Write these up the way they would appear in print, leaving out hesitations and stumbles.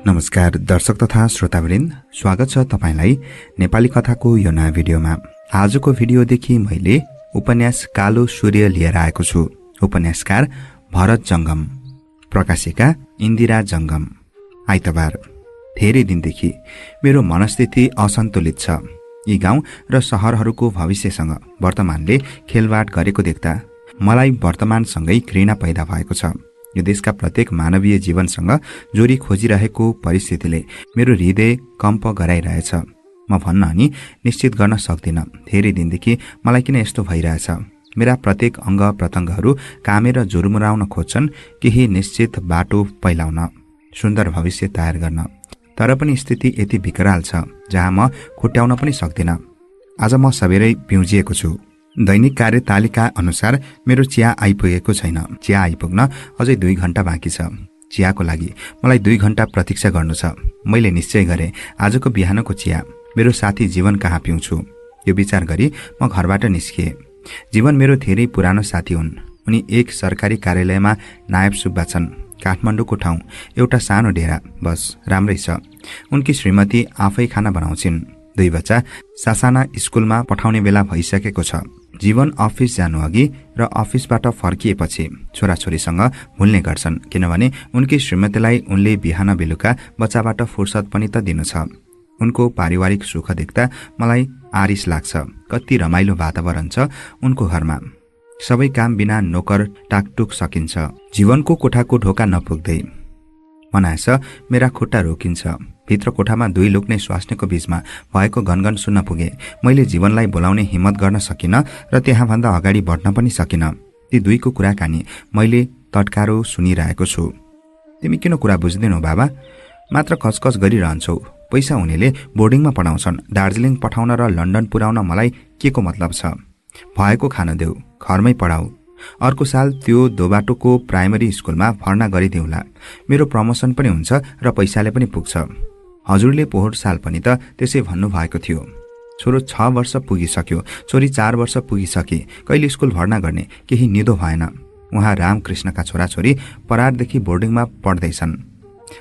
नमस्कार दर्शक तथा श्रोतावृन्द, स्वागत छ तपाईलाई नेपाली कथाको यो नयाँ भिडियोमा। आजको भिडियोदेखि मैले उपन्यास कालो सूर्य लिएर आएको छु। उपन्यासकार भरत जंगम, प्रकाशिका इन्दिरा जंगम। आइतबार। धेरै दिनदेखि मेरो मनस्थिति असन्तुलित छ। यी गाउँ र शहरहरूको भविष्यसँग वर्तमानले खेलवाड गरेको देख्दा मलाई वर्तमानसँगै घृणा पैदा भएको छ। यो देशका प्रत्येक मानवीय जीवनसँग जोडी खोजिरहेको परिस्थितिले मेरो हृदय कम्प गराइरहेछ। म भन्न अनि निश्चित गर्न सक्दिन धेरै दिनदेखि मलाई किन यस्तो भइरहेछ। मेरा प्रत्येक अङ्ग प्रत्यङ्गहरू कामेर जुरुमुराउन खोज्छन्, केही निश्चित बाटो पैलाउन, सुन्दर भविष्य तयार गर्न। तर पनि स्थिति यति विकराल छ जहाँ म खुट्याउन पनि सक्दिन। आज म सबेरै पिउजिएको छु। दैनिक कार्यतालिका अनुसार मेरो चिया आइपुगेको छैन। चिया आइपुग्न अझै 2 घण्टा बाँकी छ। चियाको लागि मलाई 2 घण्टा प्रतीक्षा गर्नु छ। मैले निश्चय गरे आजको बिहानको चिया मेरो साथी जीवन कहाँ पिउँछु। यो विचार गरी म घरबाट निस्किए। जीवन मेरो धेरै पुरानो साथी हुन्। उनी एक सरकारी कार्यालयमा नायब सुब्बा छन्। काठमाडौँको ठाउँ एउटा सानो डेरा, बस राम्रै छ। उनकी श्रीमती आफै खाना बनाउँछिन्। 2 बच्चा सासाना स्कुलमा पठाउने बेला भइसकेको छ। जीवन अफिस जानु अघि र अफिसबाट फर्किएपछि छोराछोरीसँग भुल्ने गर्छन्, किनभने उनकी श्रीमतीलाई उनले बिहान बेलुका बच्चाबाट फुर्सद पनि त दिनु छ। उनको पारिवारिक सुख देख्दा मलाई आरिस लाग्छ। कति रमाइलो वातावरण छ उनको घरमा। सबै काम बिना नोकर टाकटुक सकिन्छ। जीवनको कोठाको ढोका नपुग्दै मनाएछ मेरा खुट्टा रोकिन्छ। भित्र कोठामा 2 लोग्ने स्वास्नीको बीचमा भएको गनगन सुन्न पुगे। मैले जीवनलाई बोलाउने हिम्मत गर्न सकिन र त्यहाँभन्दा अगाडि बढ्न पनि सकिन। ती 2 को कुराकानी मैले तटकारो सुनिरहेको छु। तिमी किन कुरा बुझ्दैनौ बाबा? मात्र कचकच गरिरहन्छौ। पैसा हुनेले बोर्डिङमा पढाउँछन्। दार्जिलिङ पठाउन र लन्डन पुर्याउन मलाई के को मतलब छ? भएको खान देऊ, घरमै पढाऊ। अर्को साल त्यो दोबाटोको प्राइमरी स्कुलमा भर्ना गरिदिउँला। मेरो प्रमोसन पनि हुन्छ र पैसाले पनि पुग्छ। हजुरले पोहोर साल पनि त त्यसै भन्नुभएको थियो। छोरो 6 वर्ष पुगिसक्यो, छोरी 4 वर्ष पुगिसके, कहिले स्कुल भर्ना गर्ने केही निदो भएन। उहाँ रामकृष्णका छोराछोरी परारदेखि बोर्डिङमा पढ्दैछन्।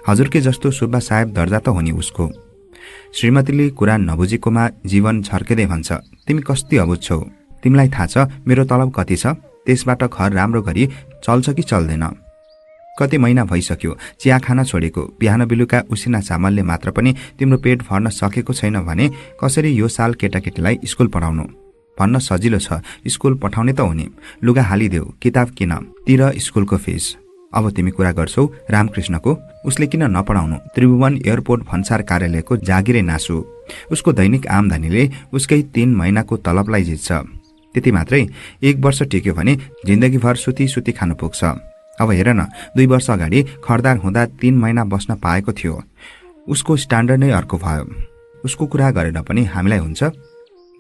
हजुरकै जस्तो सुब्बा साहेब दर्जा त हो नि उसको। श्रीमतीले कुरा नबुझेकोमा जीवन झर्केदै भन्छ, तिमी कस्ती अबुझ छौ? तिमीलाई थाहा छ मेरो तलब कति छ? त्यसबाट घर राम्रो गरी चल्छ कि चल्दैन? कति महिना भइसक्यो चिया खान छोडेको। बिहान बेलुका उसिना चामलले मात्र पनि तिम्रो पेट भर्न सकेको छैन भने कसरी यो साल केटाकेटीलाई स्कुल पढाउनु? भन्न सजिलो छ, स्कुल पठाउने त हो नि। लुगा हालिदेऊ, किताब किन, तिर स्कुलको फिस। अब तिमी कुरा गर्छौ रामकृष्णको। उसले किन नपढाउनु? त्रिभुवन एयरपोर्ट भन्सार कार्यालयको जागिरे नासु। उसको दैनिक आमदानीले उसकै 3 महिनाको तलबलाई जित्छ। त्यति मात्रै। 1 वर्ष टिक्यो भने जिन्दगीभर सुती खानु पुग्छ। अब हेर न, 2 वर्ष अगाडि खरदार हुँदा 3 महिना बस्न पाएको थियो। उसको स्ट्यान्डर्ड नै अर्को भयो। उसको कुरा गरेर पनि हामीलाई हुन्छ?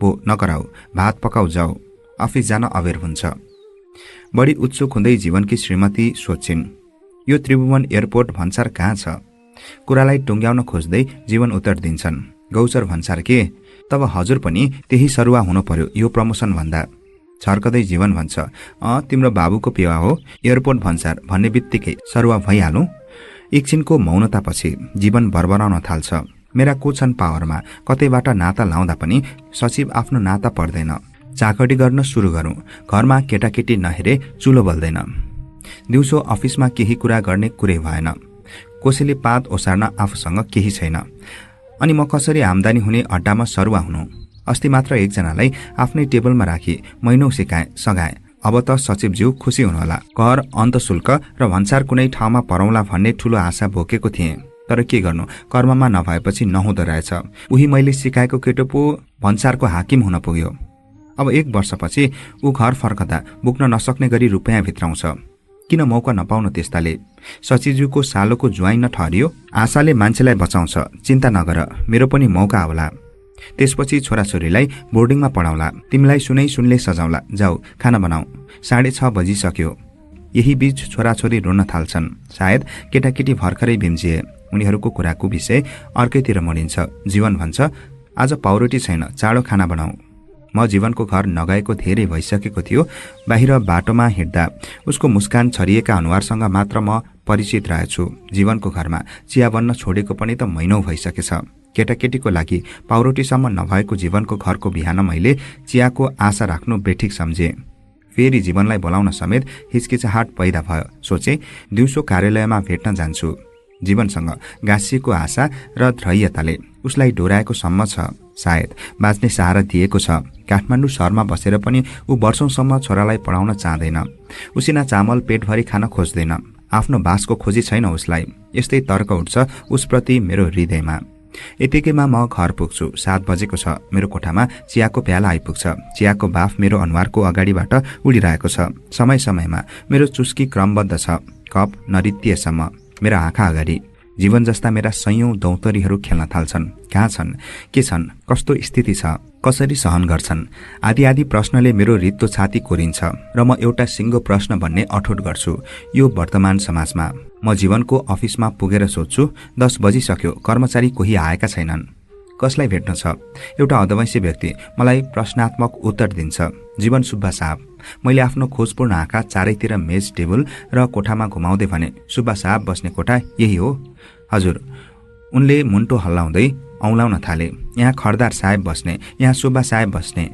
भो नकराऊ, भात पकाऊ, जाऊ। अफिस जान अबेर हुन्छ। बढी उत्सुक हुँदै जीवनकी श्रीमती सोध्छिन्, यो त्रिभुवन एयरपोर्ट भन्सार कहाँ छ? कुरालाई टुङ्ग्याउन खोज्दै जीवन उत्तर दिन्छन्, गौचर भन्सार के? तब हजुर पनि त्यही सरुवा हुनु पर्यो यो प्रमोसन भन्दा। छर्कदै जीवन भन्छ, तिम्रो बाबुको पेवा हो एयरपोर्ट भन्सार भन्ने बित्तिकै सरुवा भइहालौँ। एकछिनको मौनतापछि जीवन बरबराउन थाल्छ। मेरा को छन् पावरमा? कतैबाट नाता लाउँदा पनि सचिव आफ्नो नाता पर्दैन। चाकडी गर्न सुरु गरौँ। घरमा केटाकेटी नहेरे चुलो बल्दैन। दिउँसो अफिसमा केही कुरा गर्ने कुरै भएन। कसैले पात ओसार्न आफूसँग केही छैन। अनि म कसरी आम्दानी हुने अड्डामा सरुवा हुनु? अस्ति मात्र एकजनालाई आफ्नै टेबलमा राखी महिनौ सघाए। अब त सचिवज्यू खुसी हुनुहोला। कर, अन्तशुल्क र भन्सार कुनै ठाउँमा परौला भन्ने ठूलो आशा बोकेको थिएँ। तर के गर्नु, कर्ममा नभएपछि नहुँदो रहेछ। उही मैले सिकाएको केटो पो भन्सारको हाकिम हुन पुग्यो। अब 1 वर्षपछि ऊ घर फर्कदा बोक्न नसक्ने गरी रुपैयाँ भित्राउँछ। किन मौका नपाउनु त्यस्ताले? सचिवज्यूको सालोको ज्वाइँ नठहरियो? आशाले मान्छेलाई बचाउँछ। चिन्ता नगर, मेरो पनि मौका आउला। त्यसपछि छोराछोरीलाई बोर्डिङमा पढाउला। तिमीलाई सुनले सजाउला। जाऊ खाना बनाऊ। 6:30 बजिसक्यो। यही बीच छोराछोरी रोन थाल्छन्। सायद केटाकेटी भर्खरै बिम्जिए। उनीहरूको कुराको विषय अर्कैतिर मोडिन्छ। जीवन भन्छ, आज पाउरोटी छैन, चाँडो खाना बनाऊ। म जीवनको घर नगएको धेरै भइसकेको थियो। बाहिर बाटोमा हिँड्दा उसको मुस्कान छरिएका अनुहारसँग मात्र म परिचित रहेछु। जीवनको घरमा चिया बन्न छोडेको पनि त महिनौ भइसकेछ। केटाकेटीको लागि पाउरोटीसम्म नभएको जीवनको घरको बिहान मैले चियाको आशा राख्नु बेठिक सम्झे। फेरि जीवनलाई बोलाउन समेत हिचकिचाहट पैदा भयो। सोचे दिउँसो कार्यालयमा भेट्न जान्छु। जीवनसँग गाँसिएको आशा र धैर्यताले उसलाई डोराएको सम्म छ। सायद बाँच्ने सहारा दिएको छ। काठमाडौँ शहरमा बसेर पनि ऊ वर्षौंसम्म छोरालाई पढाउन चाहँदैन। उसिना चामल पेटभरि खान खोज्दैन। आफ्नो बासको खोजी छैन उसलाई। यस्तै तर्क उठ्छ उसप्रति मेरो हृदयमा। यतिकैमा म घर पुग्छु। 7 बजेको छ। मेरो कोठामा चियाको प्याला आइपुग्छ। चियाको बाफ मेरो अनुहारको अगाडिबाट उडिरहेको छ। समय समयमा मेरो चुस्की क्रमबद्ध छ। कप नरित्तिएसम्म मेरा आँखा अगाडि जीवन जस्ता मेरा सयौं दौतरीहरू खेल्न थाल्छन्। कहाँ छन्, के छन्, कस्तो स्थिति छ, कसरी सहन गर्छन् आदि आदि प्रश्नले मेरो रित्तो छाती कोरिन्छ र म एउटा सिङ्गो प्रश्न भन्ने अठोट गर्छु। यो वर्तमान समाजमा म जीवनको अफिसमा पुगेर सोध्छु 10 बजिसक्यो, कर्मचारी कोही आएका छैनन्, कसलाई भेट्न छ? एउटा अधवैंशी व्यक्ति मलाई प्रश्नात्मक उत्तर दिन्छ, जीवन सुब्बा साहब। मैले आफ्नो खोजपूर्ण आँखा चारैतिर मेज टेबल र कोठामा घुमाउँदै भने, सुब्बा साहब बस्ने कोठा यही हो? हजुर। उनले मुन्टो हल्लाउँदै औलाउन थाले, यहाँ खर्दार साहेब बस्ने, यहाँ सुब्बा साहेब बस्ने,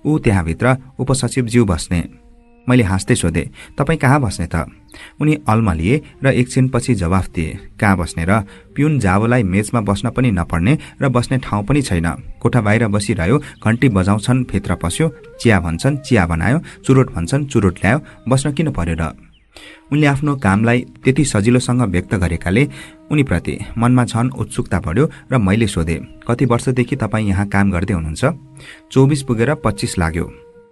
ऊ त्यहाँभित्र उपसचिवज्यू बस्ने। मैले हाँस्दै सोधे, तपाईँ कहाँ बस्ने त? उनी अल्मलिए र एकछिनपछि जवाफ दिए, कहाँ बस्ने र? पिउन जावोलाई मेचमा बस्न पनि नपर्ने र बस्ने ठाउँ पनि छैन। कोठा बाहिर बसिरह्यो, घन्टी बजाउँछन्, भित्र पस्यो, चिया भन्छन्, चिया बनायो, चुरोट भन्छन्, चुरोट ल्यायो, बस्न किन पर्यो र? उनले आफ्नो कामलाई त्यति सजिलोसँग व्यक्त गरेकाले उनीप्रति मनमा झन उत्सुकता बढ्यो र मैले सोधे, कति वर्षदेखि तपाईँ यहाँ काम गर्दै हुनुहुन्छ? 24 पुगेर 25 लाग्यो।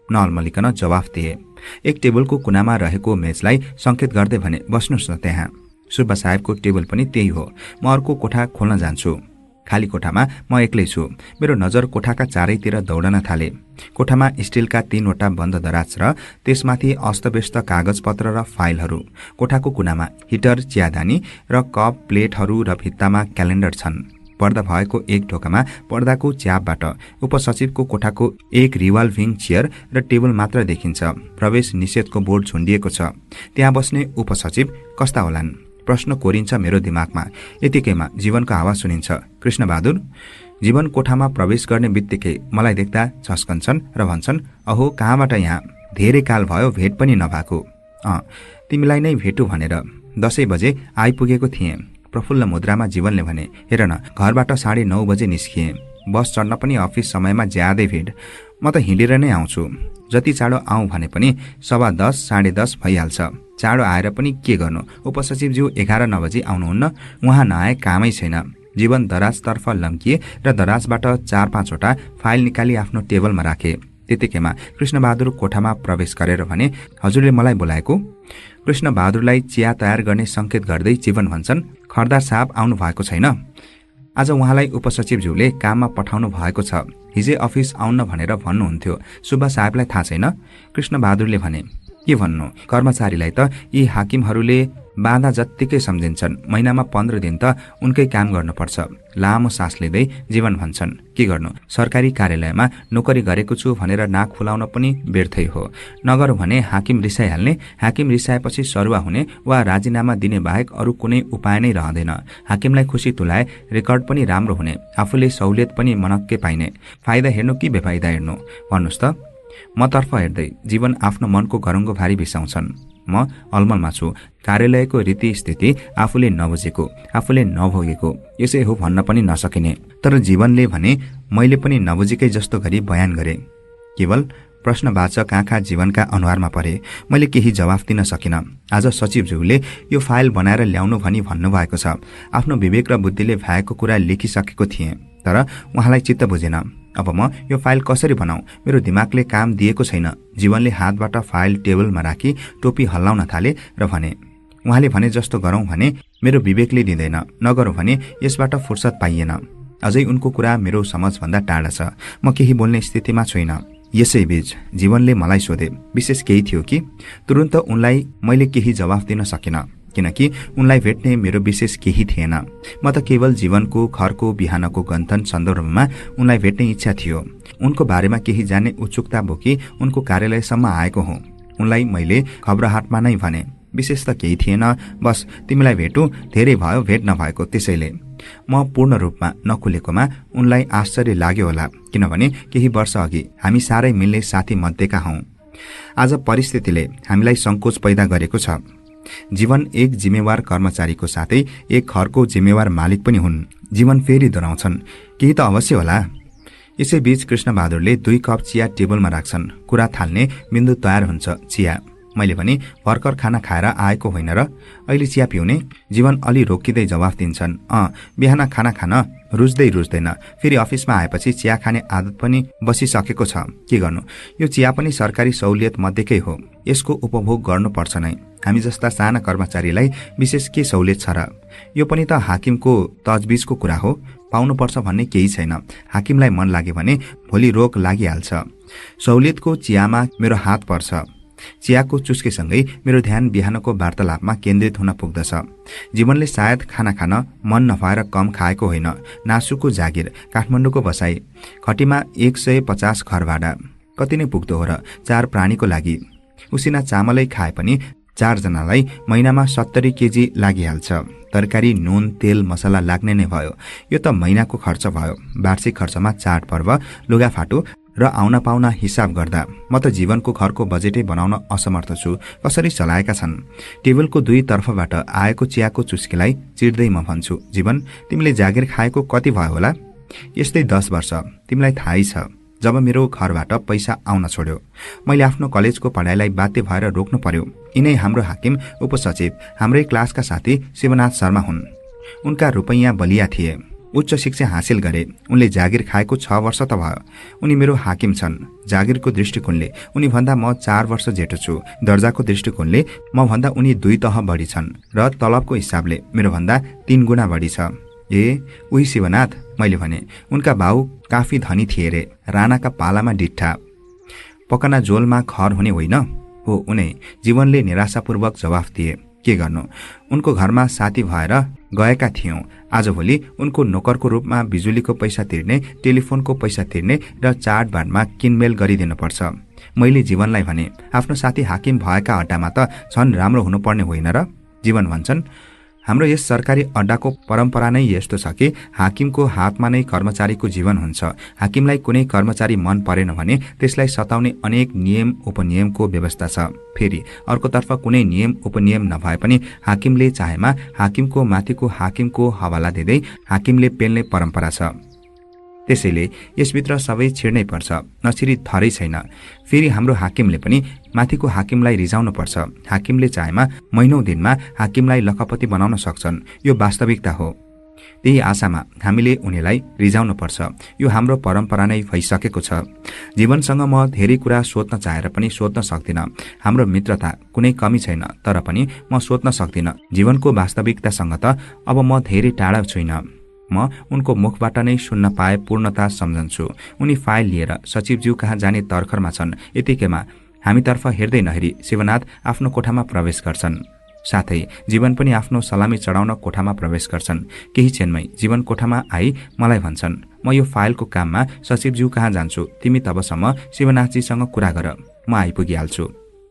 नअल्मलिकन जवाफ दिए। एक टेबलको कुनामा रहेको मेजलाई संकेत गर्दै भने, बस्नुहोस् न त्यहाँ। सुब्बा साहेबको टेबल पनि त्यही हो। म अर्को कोठा खोल्न जान्छु। खाली कोठामा म एक्लै छु। मेरो नजर कोठाका चारैतिर दौडन थाले। कोठामा स्टिलका 3वटा बन्द दराज र त्यसमाथि अस्तव्यस्त कागजपत्र र फाइलहरू। कोठाको कुनामा हिटर, चियादानी र कप प्लेटहरू र भित्तामा क्यालेन्डर छन्। पर्दा भएको एक ढोकामा पर्दाको च्यापबाट उपसचिवको कोठाको एक रिवाल्भिङ चेयर र टेबल मात्र देखिन्छ। प्रवेश निषेधको बोर्ड झुन्डिएको छ। त्यहाँ बस्ने उपसचिव कस्ता होलान्? प्रश्न कोरिन्छ मेरो दिमागमा। यतिकैमा जीवनको आवाज सुनिन्छ, कृष्णबहादुर। जीवन कोठामा प्रवेश गर्ने बित्तिकै मलाई देख्दा झस्कन्छन् र भन्छन्, अहो कहाँबाट यहाँ? धेरै काल भयो भेट पनि नभएको। तिमीलाई नै भेटु भनेर 10 बजे आइपुगेको थिएँ। प्रफुल्ल मुद्रामा जीवनले भने, हेर न, घरबाट 9:30 बजे निस्किएँ। बस चढ्न पनि अफिस समयमा ज्यादै भिड। म त हिँडेर नै आउँछु। जति चाँडो आउँ भने पनि 10:15, 10:30 भइहाल्छ। चाँडो आएर पनि के गर्नु? उपसचिवज्यू 11:09 बजी आउनुहुन्न। उहाँ नआए कामै छैन। जीवन दराजतर्फ लम्किए र दराजबाट 4-5वटा फाइल निकाली आफ्नो टेबलमा राखे। त्यतिकैमा कृष्णबहादुर कोठामा प्रवेश गरेर भने, हजुरले मलाई बोलाएको? कृष्णबहादुरलाई चिया तयार गर्ने संकेत गर्दै जीवन भन्छन्, खर्दार साहब आउनु भएको छैन? आज उहाँलाई उपसचिवज्यूले काममा पठाउनु भएको छ। हिजै अफिस आउन भनेर भन्नुहुन्थ्यो। सुब्बा साहेबलाई थाहा छैन? कृष्णबहादुरले भने, के भन्नु, कर्मचारीलाई त यी हाकिमहरूले बाँधा जत्तिकै सम्झिन्छन्। महिनामा 15 दिन त उनकै काम गर्नुपर्छ। लामो सास लिँदै जीवन भन्छन्, के गर्नु, सरकारी कार्यालयमा नोकरी गरेको छु भनेर नाक फुलाउन पनि व्यर्थै हो। नगरौँ भने हाकिम रिसाइहाल्ने, हाकिम रिसाएपछि सरुवा हुने वा राजीनामा दिने बाहेक अरू कुनै उपाय नै रहँदैन। हाकिमलाई खुसी तुलाए रेकर्ड पनि राम्रो हुने, आफूले सहुलियत पनि मनक्कै पाइने। फाइदा हेर्नु कि बेफाइदा हेर्नु, भन्नुहोस् त? मतर्फ हेर्दै जीवन आफ्नो मनको गरङ्गो भारी बिसाउँछन्। म अलमलमा छु। कार्यालयको रीति स्थिति आफूले नबुझेको, आफूले नभोगेको यसै हो भन्न पनि नसकिने। तर जीवनले भने मैले पनि नबुझेकै जस्तो गरी बयान गरे। केवल प्रश्नवाचक आँखा जीवनका अनुहारमा परे। मैले केही जवाफ दिन सकिन। आज सचिवज्यूले यो फाइल बनाएर ल्याउनु भनी भन्नुभएको छ। आफ्नो विवेक र बुद्धिले भएको कुरा लेखिसकेको थिएँ, तर उहाँलाई चित्त बुझेन। अब म यो फाइल कसरी बनाऊ? मेरो दिमागले काम दिएको छैन। जीवनले हातबाट फाइल टेबलमा राखी टोपी हल्लाउन थाले र भने, उहाँले भने जस्तो गरौँ भने मेरो विवेकले दिँदैन, नगरौँ भने यसबाट फुर्सद पाइएन। अझै उनको कुरा मेरो समझभन्दा टाढा छ। म केही बोल्ने स्थितिमा छैन। यसैबीच जीवनले मलाई सोधे, विशेष केही थियो कि? तुरुन्त उनलाई मैले केही जवाफ दिन सकिन। किनकि उनलाई भेट्ने मेरो विशेष केही थिएन। म त केवल जीवनको घरको बिहानको गन्थन सन्दर्भमा उनलाई भेट्ने इच्छा थियो। उनको बारेमा केही जान्ने उत्सुकता बोकी उनको कार्यालयसम्म आएको हुँ। उनलाई मैले खबरहाटमा नै भने, विशेष त केही थिएन, बस तिमीलाई भेटौँ, धेरै भयो भेट नभएको, त्यसैले। म पूर्ण रूपमा नखुलेकोमा उनलाई आश्चर्य लाग्यो होला, किनभने केही वर्ष अघि हामी साह्रै मिल्ने साथी मध्येका हौं। आज परिस्थितिले हामीलाई संकोच पैदा गरेको छ। जीवन एक जिम्मेवार कर्मचारीको साथै एक घरको जिम्मेवार मालिक पनि हुन्। जीवन फेरि दोहोऱ्याउँछन्, केही त अवश्य होला। यसैबीच कृष्णबहादुरले 2 कप चिया टेबलमा राख्छन्। कुरा थाल्ने बिन्दु तयार हुन्छ। चिया। मैले भने, भर्खर खाना खाएर आएको होइन र, अहिले चिया पिउने? जीवन अलि रोकिँदै जवाफ दिन्छन्, बिहान खाना खान रुच्दैन, फेरि अफिसमा आएपछि चिया खाने आदत पनि बसिसकेको छ। के गर्नु, यो चिया पनि सरकारी सहुलियत मध्येकै हो, यसको उपभोग गर्नुपर्छ नै। हामी जस्ता साना कर्मचारीलाई विशेष के सहुलियत छ र? यो पनि त हाकिमको तजबिजको कुरा हो, पाउनुपर्छ भन्ने केही छैन। हाकिमलाई मन लाग्यो भने भोलि रोक लागिहाल्छ। सहुलियतको चियामा मेरो हात पर्छ। चियाको चुस्केसँगै मेरो ध्यान बिहानको वार्तालापमा केन्द्रित हुन पुग्दछ। जीवनले सायद खाना खान मन नभएर कम खाएको होइन। नासुको जागिर, काठमाडौँको बसाई, खटीमा 150 घर भाडा, कति नै पुग्दो हो र 4 प्राणीको लागि। उसिना चामलै खाए पनि 4 जनालाई महिनामा 70 केजी लागिहाल्छ। तरकारी, नुन, तेल, मसला लाग्ने नै भयो। यो त महिनाको खर्च भयो। वार्षिक खर्चमा चाडपर्व, लुगाफाटो र आउना पाउना हिसाब गर्दा म त जीवनको घरको बजेटै बनाउन असमर्थ छु। कसरी चलाएका छन्? टेबलको 2 तर्फबाट आएको चियाको चुस्कीलाई चिर्दै म भन्छु, जीवन, तिमीले जागिर खाएको कति भयो होला? यस्तै 10 वर्ष। तिमीलाई थाहै छ, जब मेरो घरबाट पैसा आउन छोड्यो, मैले आफ्नो कलेजको पढाइलाई बाध्य भएर रोक्नु पर्यो। यिनै हाम्रो हाकिम उपसचिव, हाम्रै क्लासका साथी शिवनाथ शर्मा हुन्। उनका रुपैयाँ बलिया थिए। उच्च शिक्षा हासिल गरे। उनले जागिर खाएको 6 वर्ष त भयो। उनी मेरो हाकिम छन्। जागिरको दृष्टिकोणले उनी भन्दा म 4 वर्ष जेठो छु। दर्जाको दृष्टिकोणले म भन्दा उनी 2 तह बढी छन् र तलबको हिसाबले मेरो भन्दा 3 गुणा बढी छ। उही शिवनाथ, मैले भने। उनका बाउ काफी धनी थिए रे, राणाका पालामा डिट्ठा। पकना जोलमा घर हुने होइन? हो, उनै। जीवनले निराशापूर्वक जवाफ दिए। के गर्नु, उनको घरमा साथी भएर गएका थियौं। आजभोलि उनको नोकरको रूपमा बिजुलीको पैसा तिर्ने, टेलिफोनको पैसा तिर्ने र चाडबाडमा किनमेल गरिदिनुपर्छ। मैले जीवनलाई भने, आफ्नो साथी हाकिम भएका अड्डामा त झन् राम्रो हुनुपर्ने होइन र? जीवन भन्छन्, हाम्रो यस सरकारी अड्डाको परम्परा नै यस्तो छ कि हाकिमको हातमा नै कर्मचारीको जीवन हुन्छ। हाकिमलाई कुनै कर्मचारी मन परेन भने त्यसलाई सताउने अनेक नियम उपनियमको व्यवस्था छ। फेरि अर्कोतर्फ कुनै नियम उपनियम नभए पनि हाकिमले चाहेमा हाकिमको माथिको हाकिमको हवाला दिँदै हाकिमले पेल्ने परम्परा छ। त्यसैले यसभित्र सबै छिर्नै पर्छ, नछिरी थरै छैन। फेरि हाम्रो हाकिमले पनि माथिको हाकिमलाई रिजाउनु पर्छ। हाकिमले चाहेमा महिनौं दिनमा हाकिमलाई लखपति बनाउन सक्छन्। यो वास्तविकता हो। त्यही आशामा हामीले उनीलाई रिजाउनु पर्छ। यो हाम्रो परम्परा नै भइसकेको छ। जीवनसँग म धेरै कुरा सोध्न चाहेर पनि सोध्न सक्दिन। हाम्रो मित्रता कुनै कमी छैन, तर पनि म सोध्न सक्दिन। जीवनको वास्तविकतासँग त अब म धेरै टाढा छुइन। म उनको मुखबाट नै सुन्न पाए पूर्णता सम्झन्छु। उनी फाइल लिएर सचिवज्यू कहाँ जाने तर्खरमा छन्। यतिकैमा हामीतर्फ हेर्दै नहेरी शिवनाथ आफ्नो कोठामा प्रवेश गर्छन्। साथै जीवन पनि आफ्नो सलामी चढाउन कोठामा प्रवेश गर्छन्। केही क्षणमै जीवन कोठामा आई मलाई भन्छन्, म यो फाइलको काममा सचिवज्यू कहाँ जान्छु, तिमी तबसम्म शिवनाथजीसँग कुरा गर, म आइपुगिहाल्छु।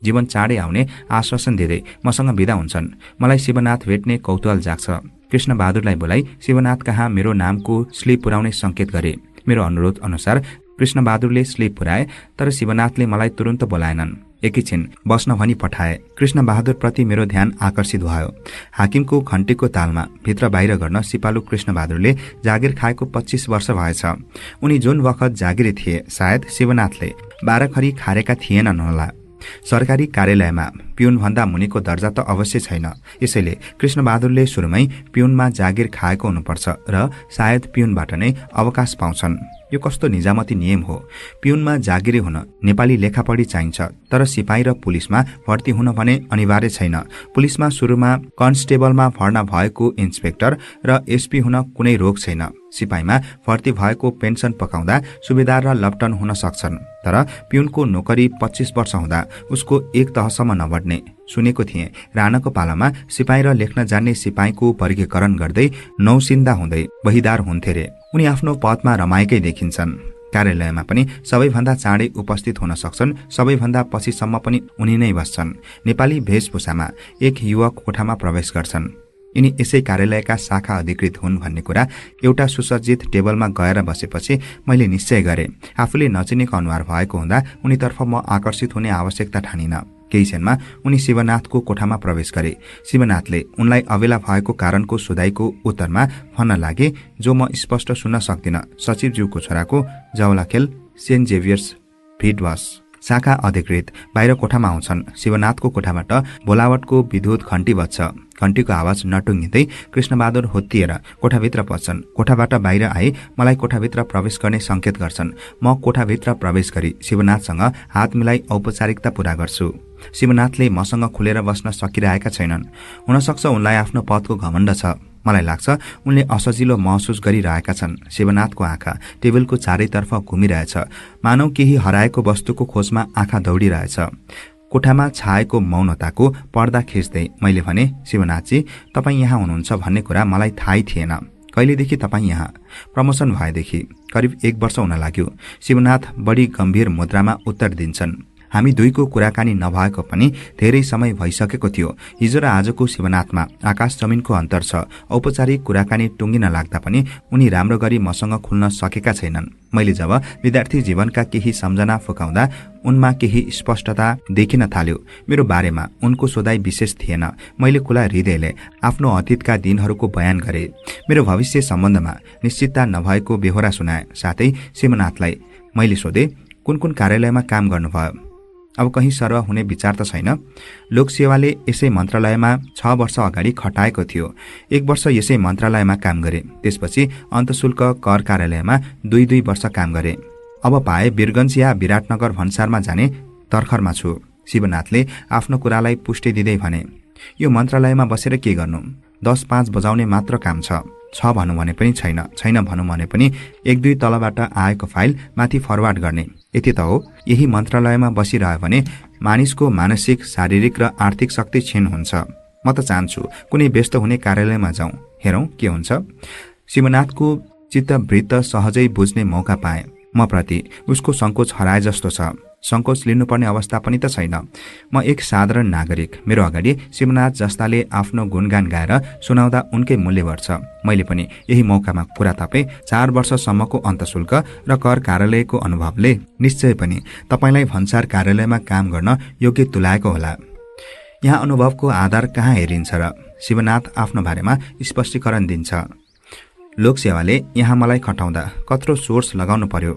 जीवन चाँडै आउने आश्वासन दिँदै मसँग बिदा हुन्छन्। मलाई शिवनाथ भेट्ने कौतूहल जाग्छ। कृष्णबहादुरलाई बोलाई शिवनाथ कहाँ मेरो नामको स्लिप पुर्याउने संकेत गरे। मेरो अनुरोध अनुसार कृष्णबहादुरले स्लिप पुर्याए, तर शिवनाथले मलाई तुरन्त बोलाएनन्। एकैछिन बस्न भनी पठाए। कृष्णबहादुर प्रति मेरो ध्यान आकर्षित भयो। हाकिमको घण्टीको तालमा भित्र बाहिर गर्न सिपालु कृष्णबहादुरले जागिर खाएको 25 वर्ष भएछ। उनी जुन वखत जागिरे थिए, सायद शिवनाथले 12 खरी खारेका थिएनन् होला। सरकारी कार्यालयमा पिउन भन्दा मुनिको दर्जा त अवश्य छैन। यसैले कृष्णबहादुरले सुरुमै पिउनमा जागिर खाएको हुनुपर्छ र सायद पिउनबाट नै अवकाश पाउँछन्। यो कस्तो निजामती नियम हो। पिउनमा जागिरे हुन नेपाली लेखापढी चाहिन्छ, तर सिपाही र पुलिसमा भर्ती हुन भने अनिवार्य छैन। पुलिसमा सुरुमा कन्स्टेबलमा भर्ना भएको इन्सपेक्टर र एसपी हुन कुनै रोक छैन। सिपाहीमा भर्ती भएको पेन्सन पकाउँदा सुबेदार र लप्टन हुन सक्छन्, तर पिउनको नोकरी 25 वर्ष हुँदा उसको 1 तहसम्म नबढ्ने। सुनेको थिएँ राणाको पालामा सिपाही र लेख्न जान्ने सिपाहीको वर्गीकरण गर्दै नौसिन्दा हुँदै बहिदार हुन्थे रे। उनी आफ्नो पदमा रमाएकै देखिन्छन्। कार्यालयमा पनि सबैभन्दा चाँडै उपस्थित हुन सक्छन्, सबैभन्दा पछिसम्म पनि उनी नै बस्छन्। नेपाली वेशभूषामा एक युवक कोठामा प्रवेश गर्छन्। यिनी यसै कार्यालयका शाखा अधिकृत हुन् भन्ने कुरा एउटा सुसज्जित टेबलमा गएर बसेपछि मैले निश्चय गरेँ। आफूले नचिनेको अनुहार भएको हुँदा उनीतर्फ म आकर्षित हुने आवश्यकता ठानिन। केही क्षणमा उनी शिवनाथको कोठामा प्रवेश गरे। शिवनाथले उनलाई अबेला भएको कारणको सोधाइको उत्तरमा भन्न लागे, जो म स्पष्ट सुन्न सक्दिन, सचिवज्यूको छोराको जवलाखेल सेन्ट जेभियर्स भिडवास। शाखा अधिकृत बाहिर कोठामा आउँछन्। शिवनाथको कोठाबाट बोलावटको विद्युत घण्टी बज्छ। घण्टीको आवाज नटुङ्गिँदै कृष्णबहादुर होत्तिएर कोठाभित्र पस्छन्। कोठाबाट बाहिर आए मलाई कोठाभित्र प्रवेश गर्ने संकेत गर्छन्। म कोठाभित्र प्रवेश गरी शिवनाथसँग हात मिलाई औपचारिकता पूरा गर्छु। शिवनाथले मसँग खुलेर बस्न सकिरहेका छैनन्। हुनसक्छ उनलाई आफ्नो पदको घमण्ड छ। मलाई लाग्छ उनले असजिलो महसुस गरिरहेका छन्। शिवनाथको आँखा टेबलको चारैतर्फ घुमिरहेछ, मानव केही हराएको वस्तुको खोजमा आँखा दौडिरहेछ। कोठामा छाएको मौनताको पर्दा खिच्दै मैले भने, शिवनाथजी, तपाईँ यहाँ हुनुहुन्छ भन्ने कुरा मलाई थाहै थिएन। कहिलेदेखि तपाईँ यहाँ? प्रमोसन भएदेखि करिब 1 वर्ष हुन लाग्यो। शिवनाथ बढी गम्भीर मुद्रामा उत्तर दिन्छन्। हामी दुईको कुराकानी नभएको पनि धेरै समय भइसकेको थियो। हिजो र आजको शिवनाथमा आकाश जमिनको अन्तर छ। औपचारिक कुराकानी टुङ्गिन लाग्दा पनि उनी राम्रो गरी मसँग खुल्न सकेका छैनन्। मैले जब विद्यार्थी जीवनका केही सम्झना फुकाउँदा उनमा केही स्पष्टता देखिन थाल्यो। मेरो बारेमा उनको सोधाइ विशेष थिएन। मैले खुला हृदयले आफ्नो अतीतका दिनहरूको बयान गरे। मेरो भविष्य सम्बन्धमा निश्चितता नभएको बेहोरा सुनाए। साथै शिवनाथलाई मैले सोधे, कुन कुन कार्यालयमा काम गर्नुभयो? अब कहीँ सर्व हुने विचार त छैन? लोकसेवाले यसै मन्त्रालयमा 6 वर्ष अगाडि खटाएको थियो। 1 वर्ष यसै मन्त्रालयमा काम गरे। त्यसपछि अन्तशुल्क कर कार्यालयमा 2 वर्ष काम गरे। अब पाए वीरगञ्ज या विराटनगर भन्सारमा जाने तर्खरमा छु। शिवनाथले आफ्नो कुरालाई पुष्टि दिँदै भने, यो मन्त्रालयमा बसेर के गर्नु? 10-5 बजाउने मात्र काम छ भनौँ भने पनि छैन, छैन भनौँ भने पनि 1-2 तलबाट आएको फाइल माथि फरवार्ड गर्ने, यति त हो। यही मन्त्रालयमा बसिरह्यो भने मानिसको मानसिक, शारीरिक र आर्थिक शक्ति क्षीण हुन्छ। म त चाहन्छु कुनै व्यस्त हुने कार्यालयमा जाउँ, हेरौँ के हुन्छ। शिवनाथको चित्तवृत्त सहजै बुझ्ने मौका पाएँ। म प्रति उसको सङ्कोच हराए जस्तो छ। सङ्कोच लिनुपर्ने अवस्था पनि त छैन। म एक साधारण नागरिक। मेरो अगाडि शिवनाथ जस्ताले आफ्नो गुणगान गाएर सुनाउँदा उनकै मूल्य बढ्छ। मैले पनि यही मौकामा कुरा थपेँ। 4 वर्षसम्मको अन्तशुल्क र कर कार्यालयको अनुभवले निश्चय पनि तपाईँलाई भन्सार कार्यालयमा काम गर्न योग्य तुल्याएको होला। यहाँ अनुभवको आधार कहाँ हेरिन्छ र? शिवनाथ आफ्नो बारेमा स्पष्टीकरण दिन्छ। लोकसेवाले यहाँ मलाई खटाउँदा कत्रो सोर्स लगाउनु पर्यो।